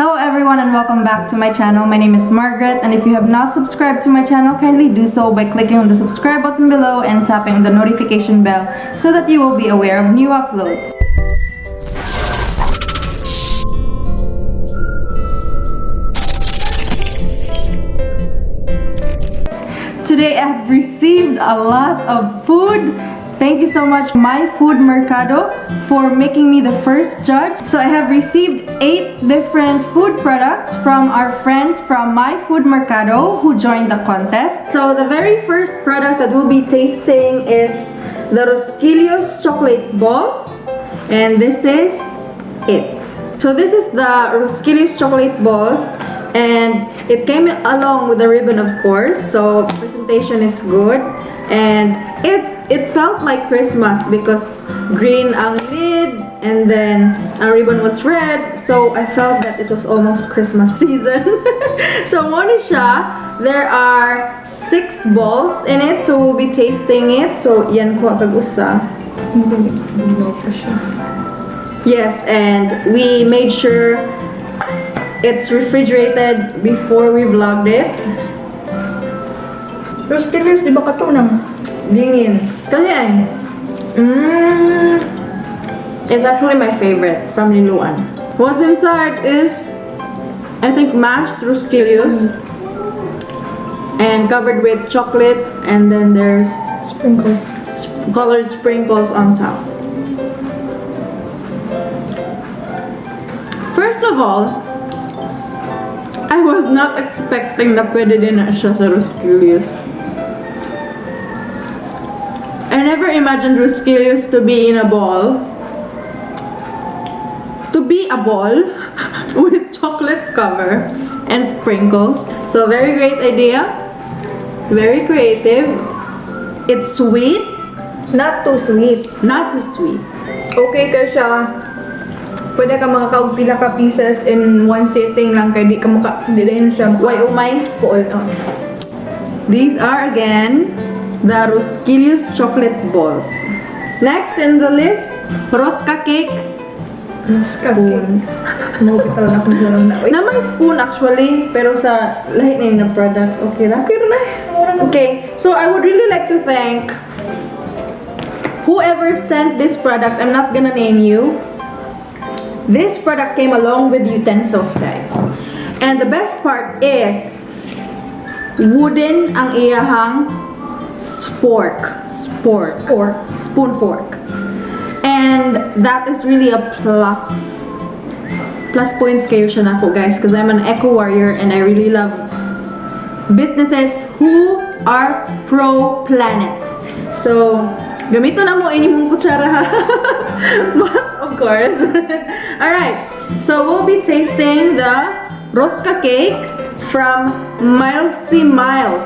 Hello everyone and welcome back to my channel. My name is Margaret, and if you have not subscribed to my channel, kindly do so by clicking on the subscribe button below and tapping on the notification bell so that you will be aware of new uploads. Today I have received a lot of food. Thank you so much, My Food Merkado, for making me the first judge. So I have received 8 different food products from our friends from My Food Merkado who joined the contest. So the very first product that we'll be tasting is the Rosquillos chocolate balls, and this is it. So this is the Rosquillos chocolate balls, and it came along with a ribbon, of course, so presentation is good, and it felt like Christmas because green ang lid and then ang ribbon was red, so I felt that it was almost Christmas season. So mao ni siya, there are 6 balls in it, so we'll be tasting it. So yan, kuha kag usa. No pa siya. Yes, and we made sure it's refrigerated before we vlogged it. Rosquillos, di ba kato nang? Dingin. Kasi ay. It's actually my favorite from Liloan. What's inside is, I think, mashed rosquillos and covered with chocolate, and then there's sprinkles. Colored sprinkles on top. First of all, I was not expecting na pwede din na siya sa rosquillos. I never imagined rosquillos to be in a ball. To be a ball with chocolate cover and sprinkles. So very great idea. Very creative. It's sweet. Not too sweet. Not too sweet. Okay ka siya. Pwede ka makakaog pila ka pieces in one sitting lang kay di ka maka di din siya maka Way umay. Puol. Oh. These are again the Rosquillos chocolate balls. Next in the list, Rosca cake. Spoons. Mo bitaw na kung ganun na. Wait. Na may spoon actually, pero sa lahi na yun na product, okay ra? Okay na. Mura na. Okay, so I would really like to thank whoever sent this product. I'm not gonna name you. This product came along with utensils, guys. And the best part is, wooden ang iyahang spork. Spork. Fork. Spoon fork. And that is really a plus. Plus points kayo siya nako, guys, because I'm an eco warrior and I really love businesses who are pro-planet. So, gamito na mo ini mong kutsara ha. But, of course. Alright. So, we'll be tasting the Rosca cake from Milesy Miles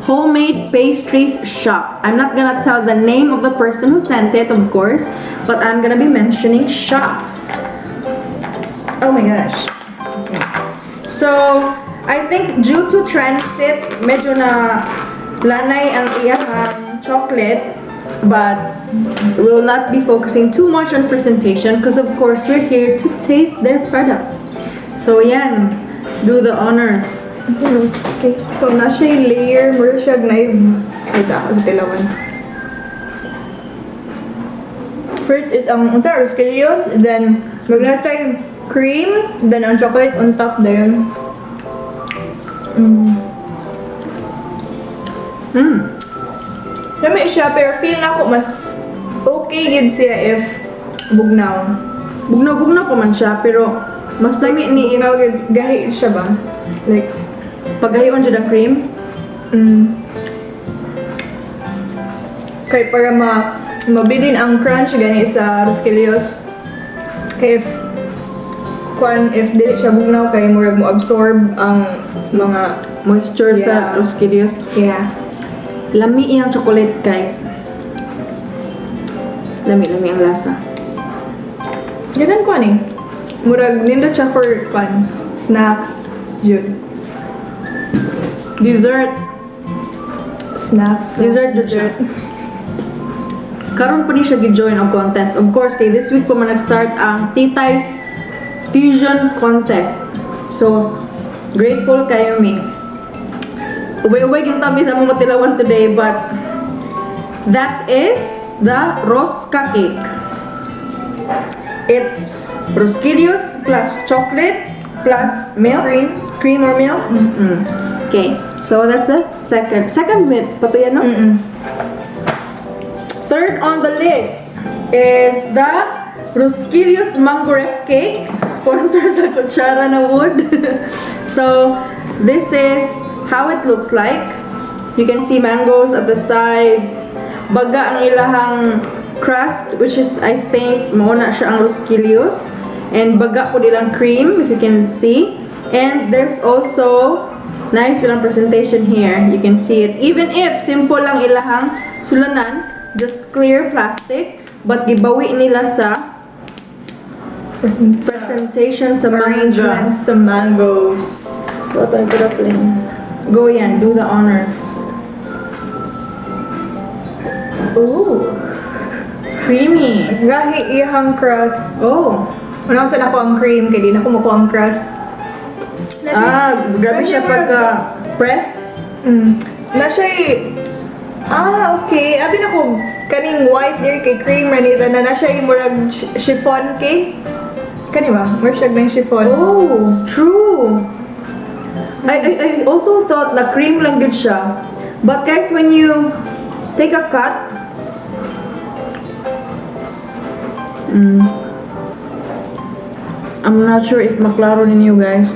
Homemade Pastries Shop. I'm not gonna tell the name of the person who sent it, of course, but I'm gonna be mentioning shops. Oh my gosh. Okay. So, I think due to transit, medyo na lanay ang iyahang chocolate, but we'll not be focusing too much on presentation because, of course, we're here to taste their products. So, yan. Do the honors. Okay. So, na siya layer, mura siya knife. Wait, ako sa tilawan. First is ang unsa, rosquillos, then maglatay cream, then ang chocolate on top dayon. Lami siya, pero feel na ako mas okay gid siya if bugnaw. Bugnaw-bugnaw pa man siya, pero mas lami ni Bugnaw gid, gahi siya ba? Like, paghahion jud ang cream. Kay para mabilin ang crunch gani sa rosquillos. Kay if kwan, if dili siya bugnaw kay murag mo absorb ang mga moisture sa rosquillos. Lami iyang chocolate, guys. Lami, lami ang lasa. Ganun ko ani. Murag nindot siya for kwan, snacks, jud. Dessert. Snacks. Dessert jud siya. Karon pa ni siya gi-join ang contest. Of course, kay this week pa man nag-start ang Titay's Fusion Contest. So, grateful kaayo mi. Ubay-ubay yung tabi sa mga matilawan today, but that is the Rosca cake. It's Rosquillos plus chocolate plus milk. Cream. Cream or milk? Okay. So that's the second. Second bit. Pato yan, no? Mm-mm. Third on the list is the Rosquillos Mango Ref Cake, sponsor sa Kutsara na Wood. So, this is how it looks like. You can see mangoes at the sides. Baga ang ilahang crust, which is, I think, mao na siya ang Rosquillos. And baga pud ilang cream, if you can see. And there's also nice ilang presentation here. You can see it. Even if simple lang ilahang sulanan, just clear plastic, but gibawi nila sa presentation sa mangga. Arrangement sa mangoes. So, ito yung plain. Go yan, do the honors. Ooh. Creamy. Gahi iyang crust. Oh. Una sa nako ang cream kay di na ko makuha ang crust. Ah, grabe siya pagka press. Na siya. Ah, okay. Abi na ko kaning white there kay cream ra ni na na siya murag chiffon cake. Kani ba? Murag siya ng chiffon. Oh, true. I also thought na cream lang gud siya. But guys, when you take a cut, I'm not sure if maklaro ninyo, guys.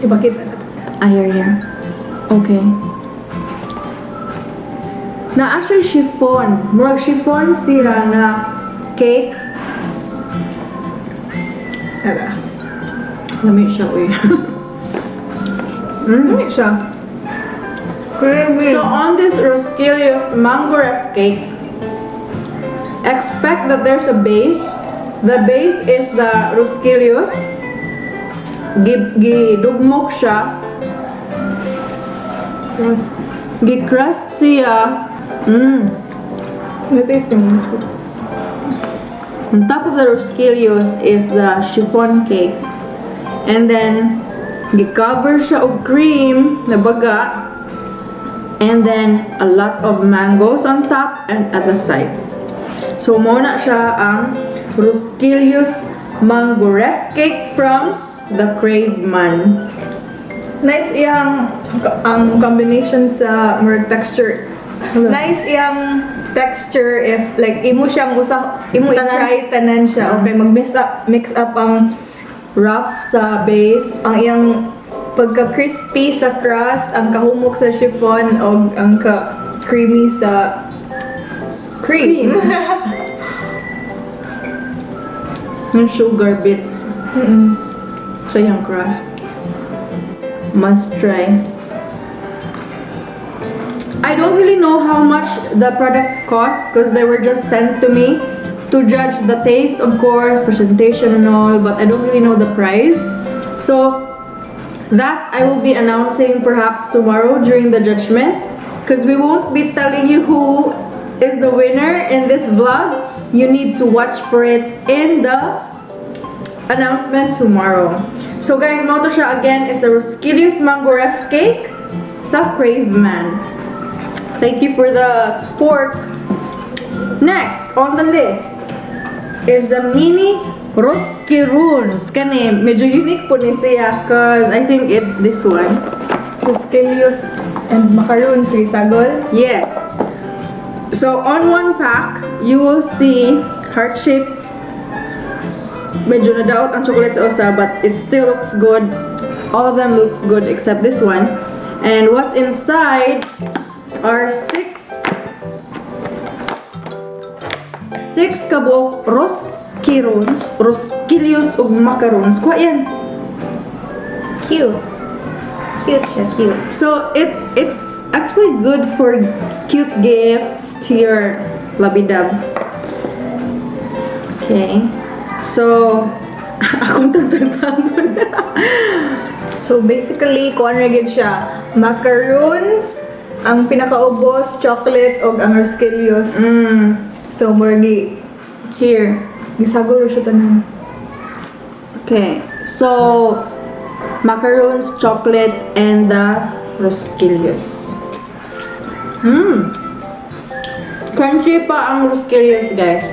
Ipakita na. Ah, here, here. Okay. Na actually chiffon. Murag chiffon siya na cake. Ala. Lami siya, uy. Ano siya? Creamy. So on this Rosquillos Mango Ref cake, expect that there's a base. The base is the Rosquillos. Gidugmok siya. Crust. Gi-crust siya. Na-taste mo mas ko. On top of the Rosquillos is the chiffon cake. And then, gi-cover siya og cream na baga. And then, a lot of mangoes on top and at the sides. So, mao na siya ang Rosquillos Mango Ref Cake from The Crave Man. Nice iyang ang combination sa murag texture. Nice iyang texture if like imo siyang usa imo Tanan. I-try tanan siya. Okay, mag-mix up ang Rough sa base. Ang iyang pagka crispy sa crust, ang kahumok sa chiffon og ang ka creamy sa cream. Yung sugar bits sa iyang crust. Must try. I don't really know how much the products cost because they were just sent to me to judge the taste, of course, presentation and all, but I don't really know the price. So that I will be announcing perhaps tomorrow during the judgment because we won't be telling you who is the winner in this vlog. You need to watch for it in the announcement tomorrow. So guys, mao to siya again is the Rosquillos Mango Ref Cake sa Crave Man. Thank you for the support. Next on the list is the mini Rosquiruns. Kani, medyo unique pud ni siya because I think it's this one. Rosquillos and macaroons, risagol. Yes. So on one pack, you will see heart shape. Medyo nadaot ang chocolate sa usa, but it still looks good. All of them looks good except this one. And what's inside are six kabuok Rosquiruns, Rosquillos ug macaroons. Kuha yan. Cute. Cute siya, cute. So it's actually good for cute gifts to your lovey dubs. Okay. So akong tagtagtangon. So basically, kuan ra gyud siya. Macaroons, ang pinakaubos, chocolate og ang Rosquillos. So murag gi Here. gisagol ra siya tanan. Okay. So, macaroons, chocolate, and the rosquillos. Crunchy pa ang rosquillos, guys.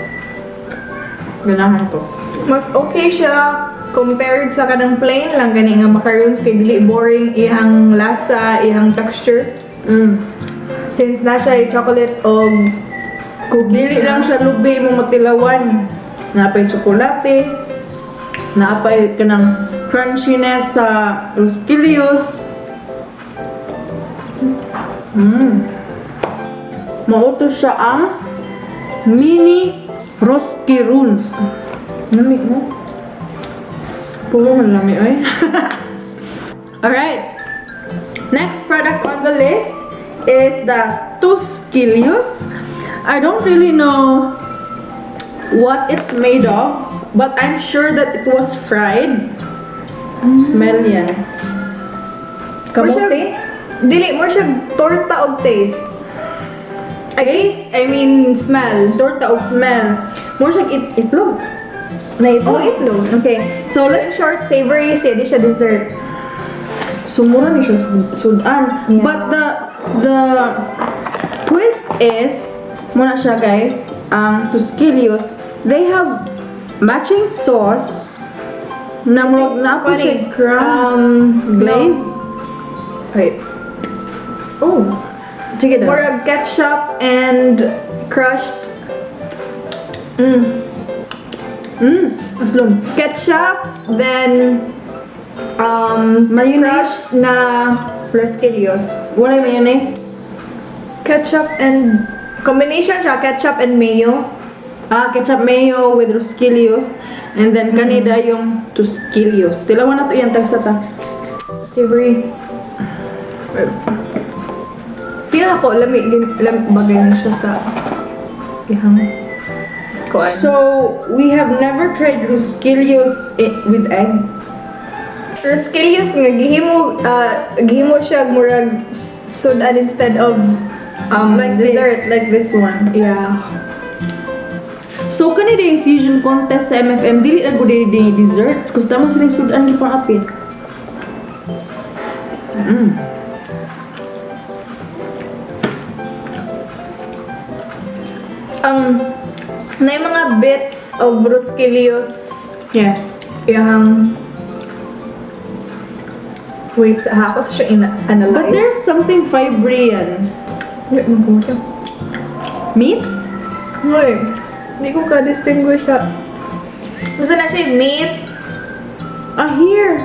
Ganahan ko. Mas okay siya compared sa kanang plain lang gani nga macaroons kay dili boring iyang lasa, iyang texture. Since na siya chocolate og cookies. Dili lang siya lubi mo matilawan. Naapay tsokolate. Naapay kanang crunchiness sa rosquillos. Mao to siya ang mini rosquiruns. Lami mo. Puro man lami oy. Alright. Next product on the list is the Tusquillos. I don't really know what it's made of, but I'm sure that it was fried. Smell yan. Kamote? Dili more siya torta og taste. I taste, I mean smell. Torta og smell. More siya itlog. Na itlog. Oh, itlog. Okay. So, So in let's short, savory siya, di siya dessert. Sumura ni siya sudan. Yeah. But the twist is, muna siya, guys, ang Tusquillos, they have matching sauce na murag na po siya crumb glaze. No. Wait. Oh. Sige daw. Murag ketchup and crushed Aslom. Ketchup, then Mayonnaise? Crushed na rosquillos. Wala mayonnaise? Ketchup and combination siya, ketchup and mayo. Ah, ketchup mayo with rosquillos. And then kanida yung Tusquillos. Tilawan na to yan, tagsa ta. Savory. Pila ko lami lami bagay ni siya sa ihang kuan. So, we have never tried rosquillos with egg. Rosquillos nga gihimo siya murag sudan instead of Like dessert. this, like this one. Yeah. So kani yung fusion contest sa MFM, dili na gud di desserts kus tama sila yung sudan gipang apil. Ang na yung mga bits of rosquillos iyang. Wait, sa ako sa siya ina-analyze. But there's something fibery yan. Wait, mag siya. Meat? Wait, hindi ko ka-distinguish siya. Basta na siya yung meat. Ah, here.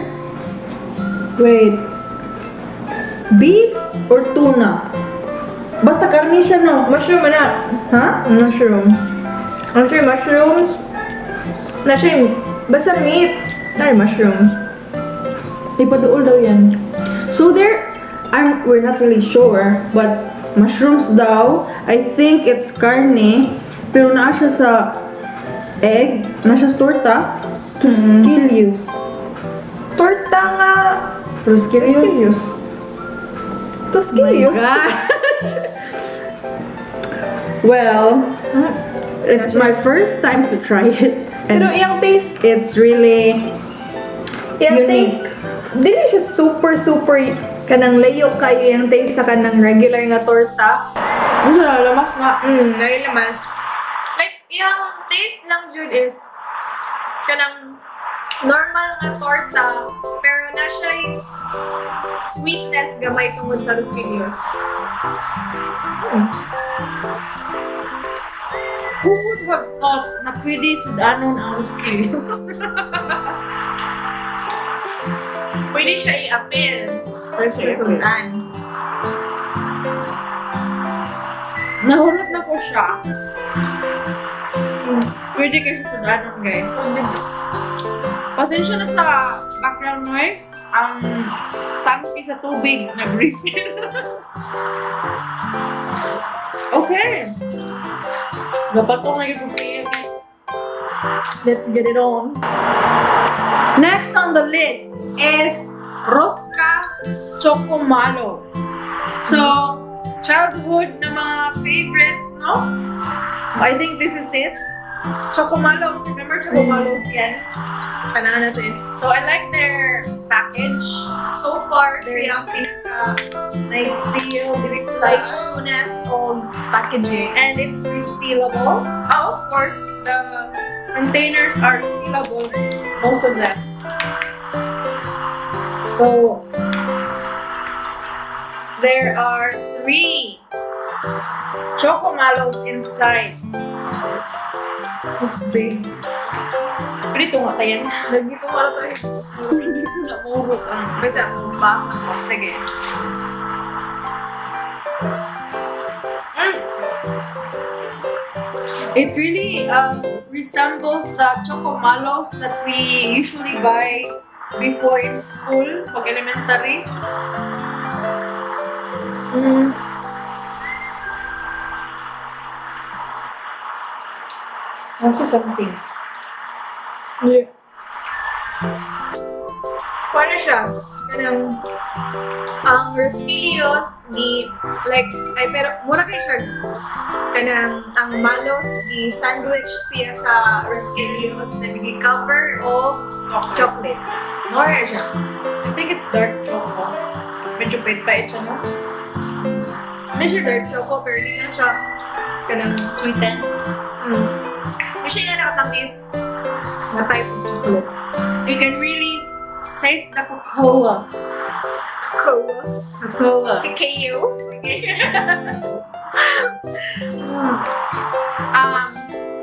Wait. Beef or tuna? Basta karne siya, no? Mushroom na. Ha? Mushroom. I'm sure mushrooms. Na siya yung, basta meat. Ay, mushrooms. Ipaduol daw yan. So there, we're not really sure, but mushrooms daw, I think it's karne, pero naa siya sa egg, naa siya sa torta, Tusquillos. Torta nga. Rosquillos? Rosquillos. My Tusquillos. gosh! Well, it's my first time to try it. And Pero iyang taste, it's really iyang unique. taste, dili siya super, super kanang layo kayo yung taste sa kanang regular nga torta. Ano siya, lamas nga. Nailamas. Like, iyang taste lang jud is kanang normal nga torta, pero na siya sweetness gamay tungod sa rosquillos. Who would have thought na pwede sudanon ang rosquillos? Pwede siya i-appeal Pwede sa sudan. Nahurot na po siya. Pwede kayo siya sudanon, guys. Pasensya na sa background noise. Ang tangki sa tubig nag-refill. Okay. Gapatong na yung. Let's get it on. Next on the list is Rosca Chocomalos. So, childhood na mga favorites, no? I think this is it. Chocomalos. Remember Chocomalos yan? Kana na to eh. So I like their package. So far, There's- siya ang pinaka Nice seal. Dili sila. like shoeness o packaging. And it's resealable. Oh, of course, the containers are resealable, most of them. So, there are three Chocomalos inside. It's big. Pero ito nga tayo. Nagito ko na to eh. Hindi ko na maurot ang Basta mo pa. Sige. It really resembles the Chocomalos that we usually buy before in school, pag elementary. Also something. Yeah. Paano siya? Kanang ang Rosquillos ni like ay pero mura kay siya kanang ang malos gi sandwich siya sa Rosquillos na gi-cover og chocolates. Mura siya. I think it's dark choco. Medyo pait-pait siya, no? Medyo dark choco pero di lang siya kanang Sweeten. Di siya nga nakatamis na type of chocolate. You can really taste the cocoa. Cocoa. Cocoa. Cacao.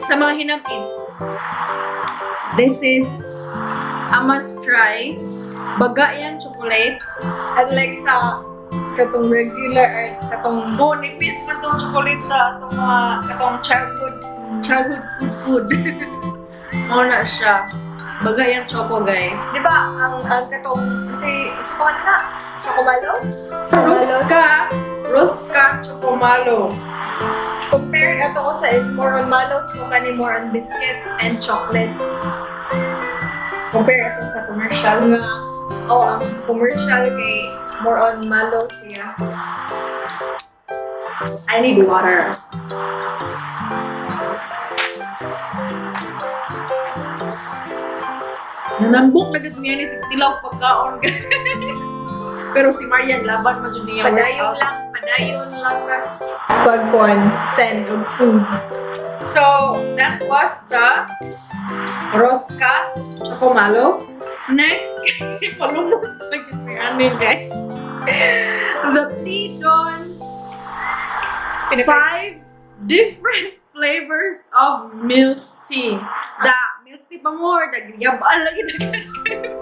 Sa mga hinamis, this is a must try. Baga yan chocolate. Unlike sa katong regular or katong Oh, nipis man tong chocolate sa atong mga katong childhood childhood food food. Mao na siya. Baga yan choco, guys. Di ba, ang katong, si, sa na, Chocomalos? Chocomalos. Ruska, Ruska Chocomalos. Compared ato ko sa is more on malos, mo kani more on biscuit and chocolates. Compare ato sa commercial. Nga, oh, ang sa commercial kay more on malos siya. I need water. Nanambok na gud niya ni tilaw pagkaon, guys. Pero si Marian laban man jud niya Padayon workout. lang, padayon lang tas pagkuan, send og foods. So, that was the Rosca Chocomalos. Next, palumos sa gid mi ani, guys. The Tidon five different flavors of milk tea. The milk tea pa more, the yabal lagi na.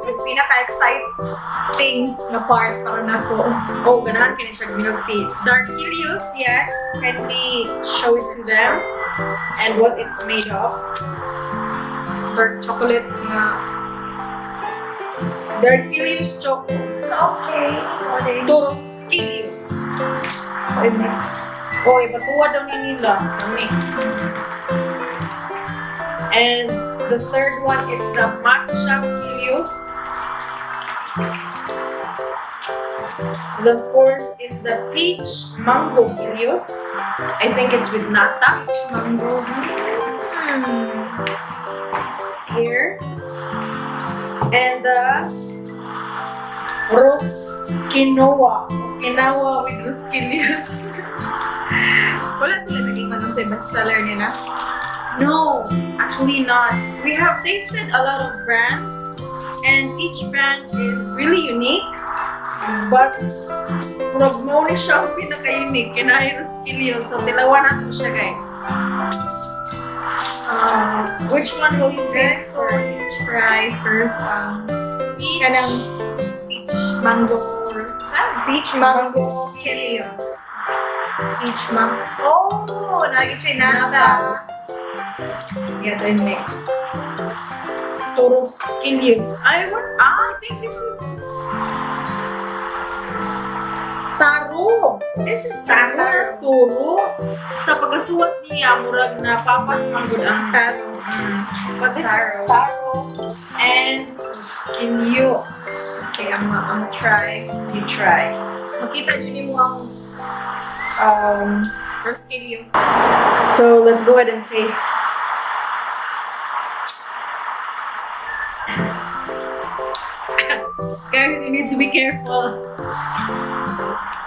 Pinaka-exciting na part para nako. Oh, ganahan kini siya milk tea. Darkilius, yeah. Kindly show it to them and what it's made of. Dark chocolate nga. Darkilius Choco. Okay. Morning. Torosquilius. Okay, mix. Oh, ipatuwa daw ni nila. Mix. And the third one is the Matcha Kilius. The fourth is the Peach Mango Kilius. I think it's with nata Peach mango. Here. And the Rose Quinoa. Quinoa with Rosquilius. Wala sila naging anong sa bestseller nila. No, actually not. We have tasted a lot of brands, and each brand is really unique. But murag mao ni siya ang pinaka-unique kinain ng Skilio. So tilawan natin siya, guys. Which one will you taste Let's go first? Try first ang Peach. Kanang peach mango. Ah, peach mango Helios. Peach mango. Oh, lagi siya nata. Yeah, they mix. Toros Kilios. I want. Ah, I think this is taro. This is taro. Taro. Toro. Sa pagkasuwat niya, murag na papas man gud ang Taro. But this is Taro. Taro and Kilios. Okay, I'm gonna try. You try. Makita dyan mo ang Rosquillos. So let's go ahead and taste. Guys, you need to be careful.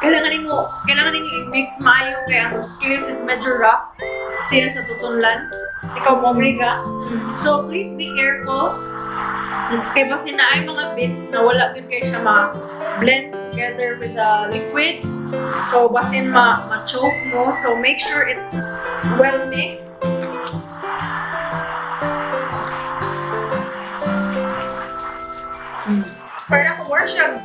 Kailangan ninyo i-mix maayo kay ang Rosquillos is medyo rough siya sa tutunlan. Ikaw mo agree ka? So please be careful. Kay basin naay mga bits na wala gyud kay siya ma-blend together with the liquid. So basin ma ma-choke mo. So make sure it's well mixed. Para ako more siya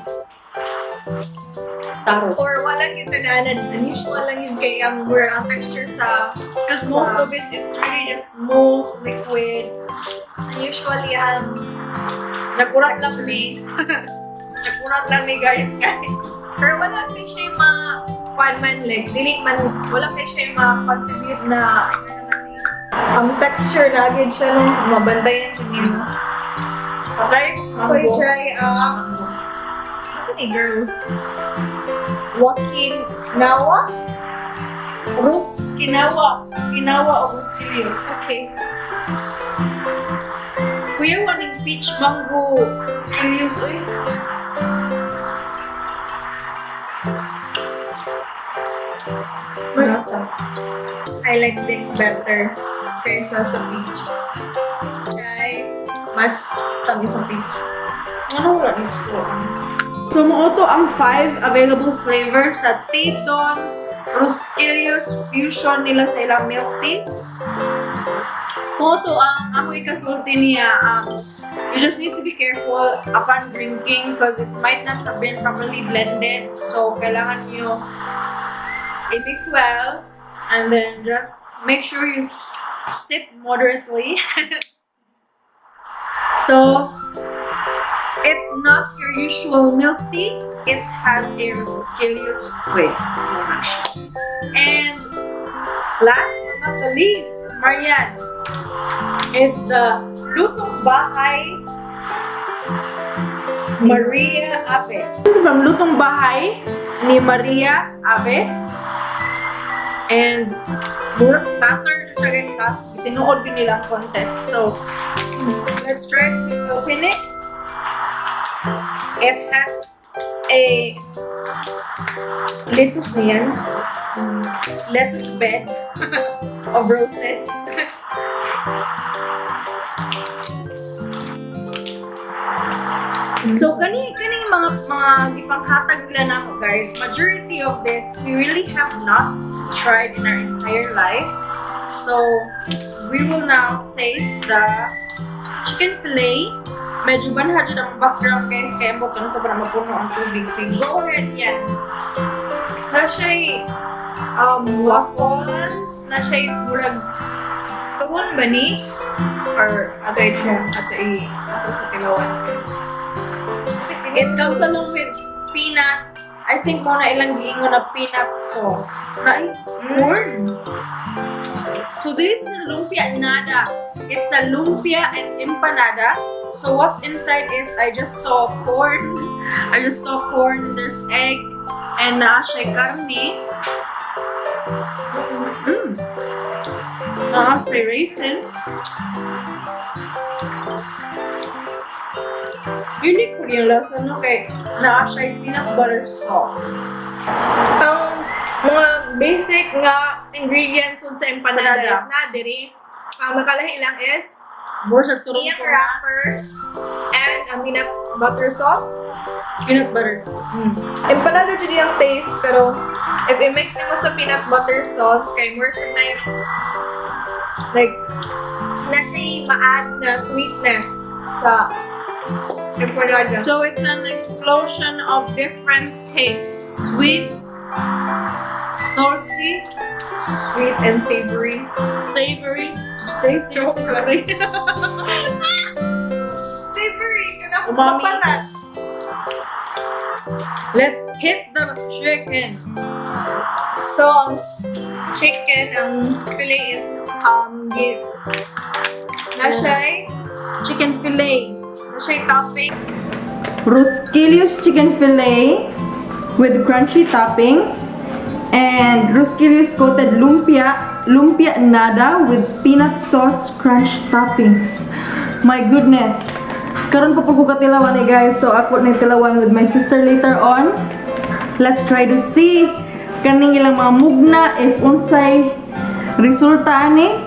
Taro. or wala kita na unusual lang yun kay ang where ang texture sa Because most of it is really just smooth liquid. Unusually ang Nagurat lang mi. Nagurat lang mi, guys. Pero wala kay siya ma kuan man, like dili man, wala kay siya ma-contribute na ang texture na agad siya no mabantayan jud nimo. Try ko sa Ako mango. try ano ni girl? Joaquin Nawa? Rus kinawa. Kinawa o Rosquillos. Okay. Kuya, waning peach mango kilios, oy. Mas I like this better kaysa sa peach. Kay mas tamis sa peach. Ano wala ni straw? So, mao to ang five available flavors sa Titon Rosquillos fusion nila sa ilang milk teas. Mao to ang ako ikasulti niya. You just need to be careful upon drinking because it might not have been properly blended. So, kailangan nyo i-mix well and then just make sure you sip moderately. So, it's not your usual milk tea. It has a Rosquillos twist. And last but not the least, Marian, is the Lutong Bahay Maria Ave. This is from Lutong Bahay ni Maria Ave. And murag batter to siya, guys, ha. Tinuod yun nilang contest. So, let's try to open it. It has a lettuce niyan. Lettuce bed of roses. So kani mga gipanghatag nila nako, guys, majority of this we really have not tried in our entire life. So we will now taste the chicken fillet. Medyo banha jud ang background, guys, kay ambot na sa para mapuno ang tubig. Sige, go ahead yan. Na siya'y waffles, na siya'y murag turon ba ni? Or ato i ato sa tilawan. It comes along with peanut. I think mao na ilang giingon na peanut sauce. Right? Corn. So this is the lumpia nada. It's a lumpia and empanada. So what's inside is I just saw corn. I just saw corn. There's egg and naa siya karne. Naa siya raisins. Unique po yung lasa, no? Kay naa siya peanut butter sauce. Ang mga basic nga ingredients sa empanada Empanada. is na diri. Ang makalahi lang is More sa turong iyang wrapper and ang peanut butter sauce. Peanut butter sauce. Empanada jud yung taste pero if i-mix nimo sa peanut butter sauce kay more siya na like na siya ma-add na sweetness sa empanada. So it's an explosion of different tastes. Sweet, salty, Sweet and savory. Savory. Taste savory. Savory kana Umami. paparat. Let's hit the chicken. So, ang chicken, ang fillet is, na siya'y, Chicken fillet. na siya'y topping. Rosquillos chicken fillet with crunchy toppings and Rosquillos coated lumpia, lumpia nada with peanut sauce crunch toppings. My goodness. Karon pa pud ko katilawan eh, guys. So ako na tilawan with my sister later on. Let's try to see kaning ilang mga mugna if unsay resulta ani.